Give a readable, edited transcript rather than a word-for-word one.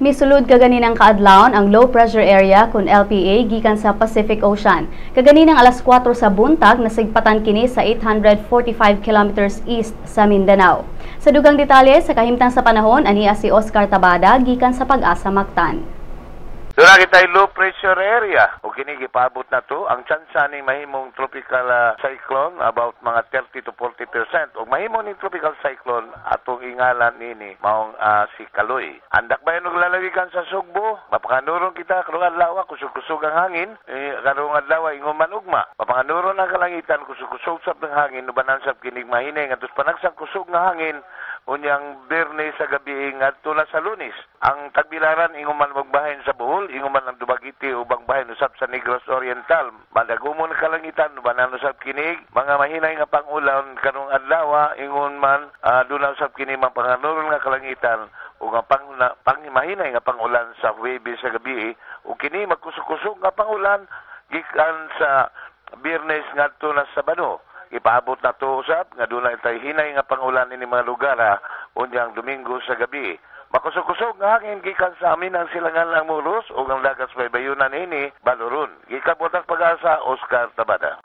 Misulod kaganinang kaadlawon ang low pressure area kon LPA gikan sa Pacific Ocean. Kaganinang alas 4 sa buntag, nasigpatan kini sa 845 kilometers east sa Mindanao. Sa dugang detalye sa kahimtang sa panahon, ania si Oscar Tabada gikan sa Pag-asa Mactan. Doon kita low pressure area. O kini gipaabot na to ang tsansa ni mahimong tropical cyclone about mga 30 to 40%. O mahimo ning tropical cyclone, atong ingalan nini maong si Kaloy. Andak ba og lalawigan sa Sugbo? Mapanganuron kita karong adlaw, kusog-kusog ang hangin. Eh, karong adlaw ingon man ugma. Mapanganuron ang kalangitan, kusog-kusog sab ng hangin, ubanan sab kinig mahinay ngadto panagsang kusog nga hangin unyang Biyernes sa gabi ngadto na sa Lunes. Ang tagbilaran ingon man magbahin sa Bohol, ingon man ang Dumaguete ubang bahin usab sa Negros Oriental. Madagumon ang kalangitan, ubanan usab kinig mga mahinay nga pangulan karong adlaw, ingon man duna usab kini mapanganuron nga kalangitan ug ang pang mahinay nga pangulan sa Huwebes sa gabi, ug kini magkusog-kusog nga pangulan gikan sa Biyernes ngadto na Sabado. Ipaabot na to usab nga dunay tay hinay nga pangulan ini mga lugar unyang Domingo sa gabi. Makusog-kusog nga hangin gikan sa amin ang silangan ng Moros ug ang dagat sa baybayunan ini Baloron. Gikan Pag-asa, Oscar Tabada.